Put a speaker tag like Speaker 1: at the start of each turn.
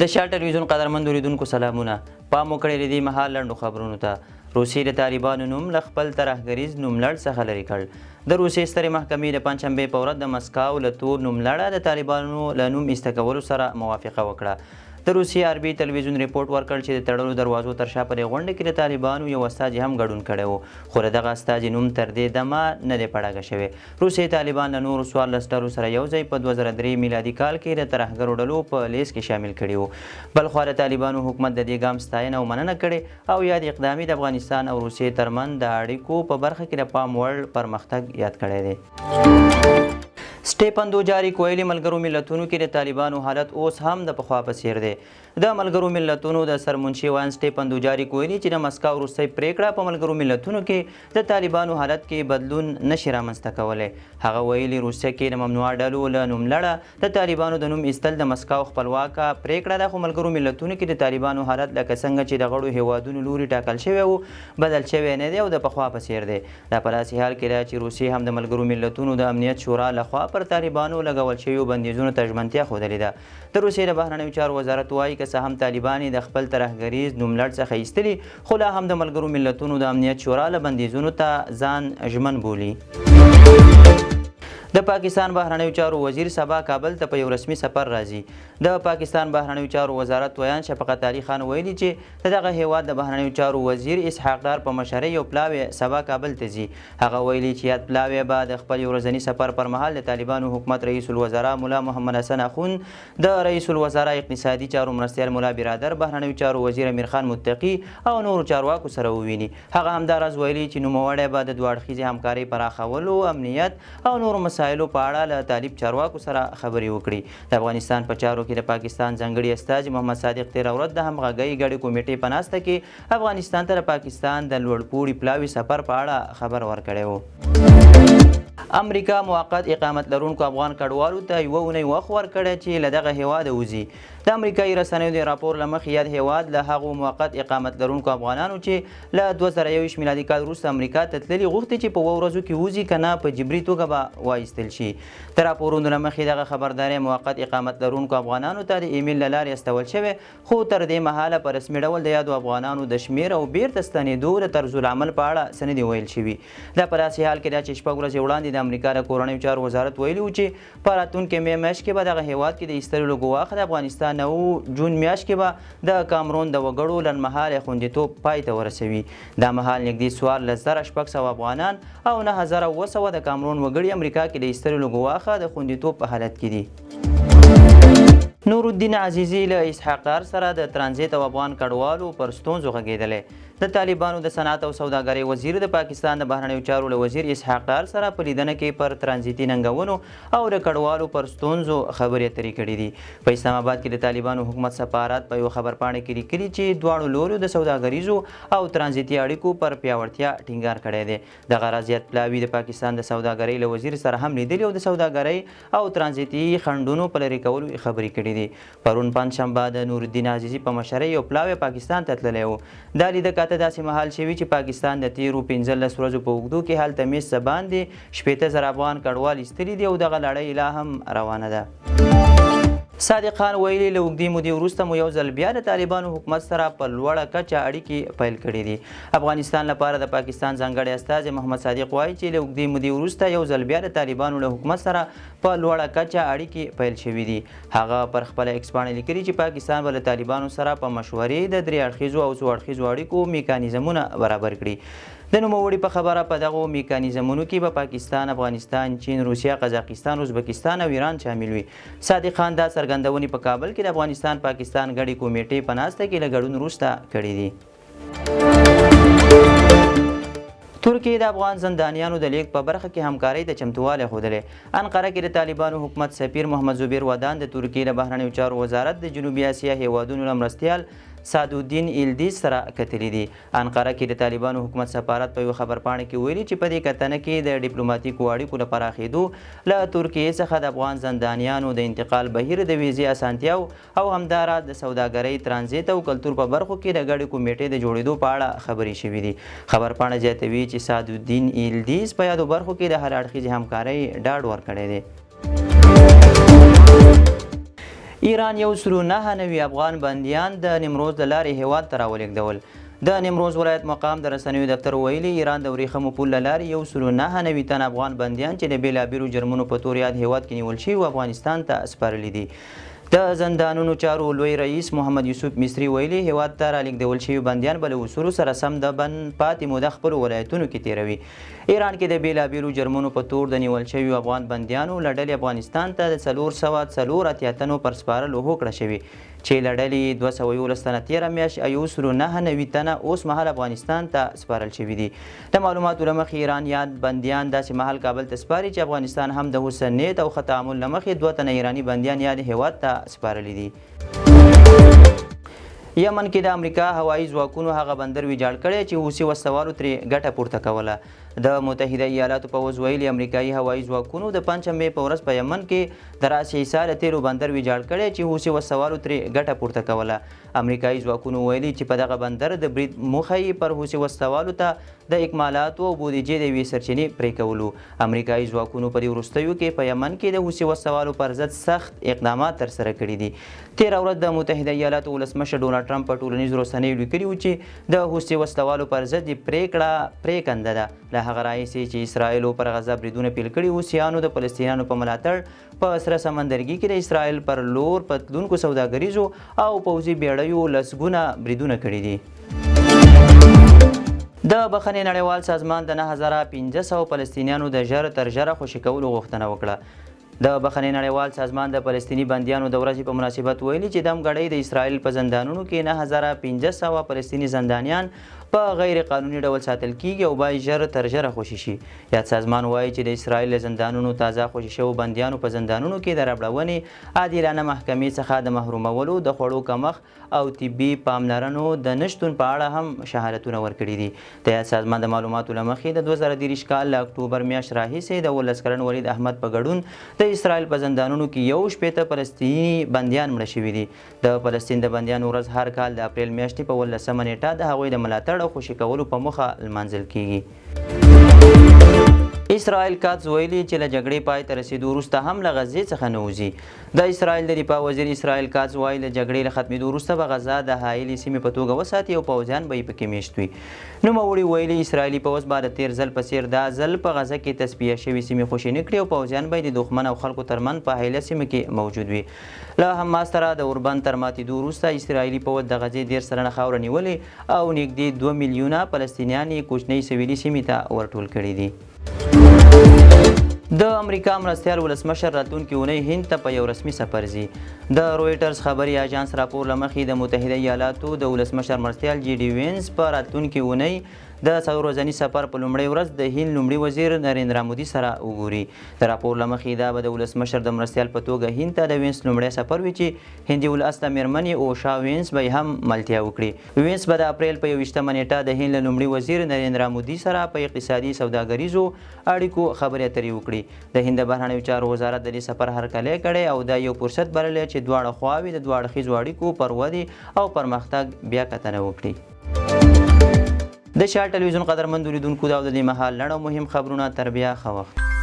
Speaker 1: د شال ټلویزیون قدرمندو لیدونکو سلامونه. پام وکړئ له دې مهال لنډو خبرونو ته. روسیې د طالبانو نوم له خپل ترهګریز نوملړ څخه لرې کړ. د روسیې سترې محکمې د پنجشنبې په ورځ د مسکو له تور نوملړه د طالبانو له نوم ایسته کولو سره موافقه وکړه. د روسیې آر بي تلویزیون رپوټ ورکړ چې د تړلو دروازو تر شا په دې غونډه کې د طالبانو یو استازي هم ګډون کړی و، خو د دغه استازي نوم تر دې دمه نه دی په ډاګه شوی. روسیې طالبان له نورو 14 ډلو سره یو ځای په 2003 میلادي کال کې د ترهګرو ډلو په لیست کې شامل کړي وو. بلخوا د طالبانو حکومت د دې ګام ستاینه او مننه کړې او یاد اقدام یې د افغانستان او روسیې ترمنځ د اړیکو په برخه کې د پام وړ پرمختګ یاد کړی دی. سټیفن دوجاریک ویلي، ملګرو ملتونو کې د طالبانو حالت اوس هم د پخوا په څېر دی. د ملګرو ملتونو د سرمنشي ویاند سټیفن دوجاریک ویلي چې د مسکو وروستۍ پرېکړه په ملګرو ملتونو کې د طالبانو حالت کې بدلون نه شي رامنځته کولی. هغه ویلي، روسیه کې د ممنوعه ډلو له نوملړه د طالبانو د نوم ایستل د مسکو خپلواکه پرېکړه ده، خو ملګرو ملتونو کې د طالبانو حالت لکه څنګه چې د غړو هېوادونو لوري ټاکل شوی و، بدل شوی نه دی او د پخوا په څېر دی. دا په داسې حال کې ده چې روسیې هم د ملګرو ملتونو د امنیت شورا له خوا پر طالبانو لګول شویو بندیزونو ته ژمنتیا ښودلې ده. د روسیې د بهرنیو چارو وزارت وايي، که څه هم طالبان یې د خپل ترهګریز نوملړ څخه ایستلي، خو لا هم د ملګرو ملتونو د امنیت شورا له بندیزونو ته ځان ژمن بولي. د پاکستان بهرنیو چارو وزیر سبا کابل ته په یو رسمي سفر راځي. د پاکستان بهرنیو چارو وزارت ویاند شفقت علي خان ویلي چې د دغه هېواد د بهرنیو چارو وزیر اسحاق ډار په مشرۍ یو پلاوی سبا کابل ته ځي. هغه ویلي چې یاد پلاوی به د خپل یو ورځني سفر پر مهال د طالبانو حکومت رئیس الوزرا ملا محمد حسن اخوند، د رئیس الوزرا اقتصادي چارو مرستیال ملا برادر، بهرنیو چارو وزیر امیرخان متقي او نورو چارواکو سره وویني. هغه همداراز ویلي چې نوموړی به د دوه اړخیزې همکارۍ پراخولو، امنیت او نورو مسایلو په اړه له طالب چارواکو سره خبرې وکړي. د افغانستان په چارو کې د پاکستان ځانګړي استازي محمد صادق تېره ورځ د همغږۍ ګډې کمېټې په ناسته کې افغانستان ته د پاکستان د لوړ پوړي پلاوي سفر په اړه خبر ورکړی و. امریکا موقت اقامت لرونکو افغان کډوالو ته یوه اونۍ وخت ورکړی چې له دغه هېواده وځي. د امریکایي رسنیو د راپور له مخې یاد هېواد له هغو موقت اقامت لرونکو افغانانو چې له 2021 میلادي کال وروسته امریکا ته تللي غوښتي چې په اووه ورځو کې وځي که نه په جبري توګه به وایستل شي. د راپورونو له مخې دغه خبرداری موقت اقامت لرونکو افغانانو ته د ایمیل له لارې استول شوی خو تر دې مهاله په رسمي ډول د یادو افغانانو د شمېر او بېرته ستنېدو د طرزالعمل په اړه څه نه دي ویل شوي. دا په داسې حال کې ده چې شپږ ورځې وړاندې د امریکا د کورنیو چارو وزارت ویلي وو چې په راتلونکې مې میاشت کې به دغه هېواد کې د ایستلو له ګواښه د افغانستان او جون میاشت کې به د کامرون د وګړو لنډمهالی خوندیتوب پای ته ورسوي. دا مهال نږدې 14,600 افغانان او 9700 د کامرون وګړي امریکا کې د ایستلو له ګواښه د خوندیتوب په حالت کې دي. نورالدین عزیزي له اسحاق ډار سره د ترانزیت او افغان کډوالو پر ستونزو غږېدلی. د طالبانو د صنعت او سوداګرۍ وزیر د پاکستان د بهرنیو چارو له وزیر اسحاق ډار سره په لیدنه کې پر ترانزیتي ننګونو او د کډوالو پر ستونزو خبرې اترې کړې دي. په اسلام اباد کې د طالبانو حکومت سفارت په یوه خبرپاڼه کې لیکلي چې دواړو لوریو د سوداګریزو او ترانزیتي اړیکو پر پیاوړتیا ټینګار کړی دی. دغه راز یاد پلاوي د پاکستان د سوداګرۍ له وزیر سره هم لیدلي او د سوداګرۍ او ترانزیتي خنډونو په لرې کولو یې خبرې کړې دي. پرون پنجشنبه د نورالدین عزیزي په مشرۍ یو پلاوی پاکستان ته تللی و. دا لیده کاته داسې مهال شوي چې پاکستان د تېرو 15 ورځو په اوږدو کې هلته مېشت څه باندې 60,000 افغان کډوال ایستلي دي او دغه لړۍ لا هم روانه ده. صادق خان ویلي، له اوږدې مودې وروسته مو یو ځل بیا د طالبانو حکومت سره په لوړه کچه اړیکې پیل کړې دي. افغانستان لپاره د پاکستان ځانګړی استازی محمد صادق وايي چې له اوږدې مودې وروسته یو ځل بیا د طالبانو له حکومت سره په لوړه کچه اړیکې پیل شوې دي. هغه پر خپله ایکس پاڼه لیکلي چې پاکستان به له طالبانو سره په مشورې د درې اړخیزو او څو اړخیزو اړیکو میکانیزمونه برابر کړي. د نوموړي په خبره په دغو میکانیزمونو کې به پاکستان، افغانستان، چین، روسیه، قزاقستان، ازبکستان او ایران شامل وي. صادق خان دا څرګندونې په کابل کې د افغانستان پاکستان ګډې کمېټې په ناسته کې له ګډون وروسته کړې دي. ترکیې د افغان زندانیانو د لیږد په برخه کې همکارۍ ته چمتووالی ښودلی. انقره کې د طالبانو حکومت سفیر محمد زبیر ودان د ترکیې د بهرنیو چارو وزارت د جنوبي اسیا هېوادونو له مرستیال سعدالدین ایلدیز سره کتلي دي. انقره کې د طالبانو حکومت سفارت په یوه خبرپاڼه کې ویلي چې په دې کتنه کې د ډیپلوماتیکو اړیکو د پراخېدو، له ترکیې څخه د افغان زندانیانو د انتقال بهیر، د ویزې اسانتیاو او همداراز د سوداګرۍ، ترانزیت او کلتور په برخو کې د ګډې کمېټې د جوړېدو په اړه خبرې شوې دي. خبرپاڼه زیاتوي چې سعدالدین یلدیز په یادو برخو کې د هر اړخیزې همکارۍ ډاډ ورکړی دی. ایران 199 افغان بندیان د نیمروز له لارې هېواد ته راولېږدول. د نیمروز ولایت مقام د رسنیو دفتر ویلي، ایران د ورېښمو پول له لارې 199 تنه افغان بندیان چې د بېلابېلو جرمونو په تور یاد هېواد کې نیول شوي وو، افغانستان ته سپارلي دي. د زندانونو چارو لوی رئیس محمد یوسف مصري ویلي، هېواد ته رالېږدول شوي بندیان به له اصولو سره سم د بند پاتې موده خپلو ولایتونو کې تېروي. ایران کې د بېلابېلو جرمونو په تور د نیول شویو افغان بندیانو له ډلې افغانستان ته د 484 تنو پر سپارلو هوکړه شوې چې له ډلې یې 211 تنه تېره میاشت او 199 تنه اوس مهال افغانستان ته سپارل شوي دي. د معلوماتو له مخې ایران یاد بندیان داسې مهال کابل ته سپاري چې افغانستان هم د حسن نیت او ښه تعامل له مخې دوه تنه ایراني بندیان یاد هېواد ته سپارلي دي. یمن کې د امریکا هوایي ځواکونو هغه بندر ویجاړ کړی چې حوثي وسلهوالو ترې ګټه پورته کوله. د متحده ایالاتو پوځ ویلي، امریکایي هوایي ځواکونو د پنجشنبې په ورځ په یمن کې د راس عیسی د تیلو بندر ویجاړ کړی چې حوثي وسلهوالو ترې ګټه پورته کوله. امریکایي ځواکونو ویلي چې په دغه بندر د برید موخه یې پر حوثي وسلهوالو ته د اکمالاتو او بودیجې د یوې سرچینې پرې کول وو. امریکایي ځواکونو په دې وروستیو کې په یمن کې د حوثي وسلهوالو پر ضد سخت اقدامات ترسره کړي دي. تېره ورځ د متحده ایالاتو ولسمشر ډونالډ ټرمپ په ټولنیزو رسنیو لیکلي وو چې د حوثي وسلهوالو پر ضد یې پرېکړه پرېکنده ده. له هغه راهیسې چې اسراییلو پر غزه بریدونه پیل کړي، حوثیانو د فلسطینیانو په ملاتړ په سره سمندرګي کې د اسراییل پر لور په تلونکو سوداګریزو او پوځي بیړیو لسګونه بریدونه کړي دي. د بخښنې نړیوال سازمان د 9500 فلسطینیانو د ژر تر ژره خوشې کولو غوښتنه وکړه. د بخښنې نړیوال سازمان د فلسطیني بندیانو د ورځې په مناسبت ویلي چې دم ګړۍ د اسراییل په زندانونو کې 9500 فلسطیني زندانیان په غیر قانوني ډول ساتل کیږي او باید ژر تر ژره خوشې شي. یاد سازمان وايي چې د اسراییل له زندانونو تازه خوشې شوو بندیانو په زندانونو کې د ربړونې، عادلانه محکمې څخه د محرومولو، د خوړو کمښت او طبي پاملرنو د نه شتون په اړه هم شهادتونه ورکړي دي. د یاد سازمان د معلوماتو له مخې د 2023 کال له اکټوبر میاشت راهیسې د 17 کلن ولید احمد په ګډون د اسراییل په زندانونو کې 61 فلسطیني بندیان مړه شوي دي. د فلسطین د بندیانو ورځ هر کال د اپریل میاشتې په 17مه نېټه د هغوی د ملاتړ او خوشې کولو په موخه لمانځل کېږي. اسرائیل کاتز ویلي چې له جګړې پای ته رسېدو وروسته هم له غزې څخه نه وځي. د اسرائیل د دفاع وزیر اسرائیل کاتز وايي، له جګړې له ختمېدو وروسته به غزه د حایلې سیمې په توګه وساتي او پوځیان به یې پکې مېشت وي. نوموړي ویلي، اسرائیلي پوځ به د تېر ځل په څېر دا ځل په غزه کې تصفیه شوې سیمې خوشې نه کړي او پوځیان به یې د دښمن او خلکو ترمنځ په حایله سیمه کې موجود وي. له حماس سره د اوربند تر ماتېدو وروسته اسراییلي پوځ د غزې 30% خاوره نیولې او نږدې 2 میلیونه فلسطینیان یې کوچنۍ سویلي سیمې ته ورټول کړي دي. د امریکا مرستیال ولسمشر راتلونکې اونۍ هند ته په یو رسمي سفر ځي. د رویټرز خبري اژانس راپور له مخې د متحده ایالاتو د ولسمشر مرستیال جي ډي وینس په راتلونکې اونۍ د څلور ورځني سفر په لومړۍ ورځ د هند لومړي وزیر نریندرا مودي سره وګوري. د راپور له مخې دا به د ولسمشر د مرستیال په توګه هند ته د وینس لومړی سفر وي چې هندي الاصله مېرمن یې اوشا وینس به یې هم ملتیا وکړي. وینس به د اپریل په 21مه نېټه د هند له لومړي وزیر نریندرا مودي سره په اقتصادي سوداګریزو اړیکو خبرې اترې وکړي. د هند د بهرنیو چارو وزارت د دې سفر هرکلی کړی او دا یې یو فرصت بللی چې دواړه خواوې د دوه اړخیزو اړیکو پر ودې او پرمختګ بیا کتنه وکړي. د شال ټلویزیون قدرمندو لیدونکو دا او د دې مهال لنډ او مهم خبرونه. تر بیا ښه وخت.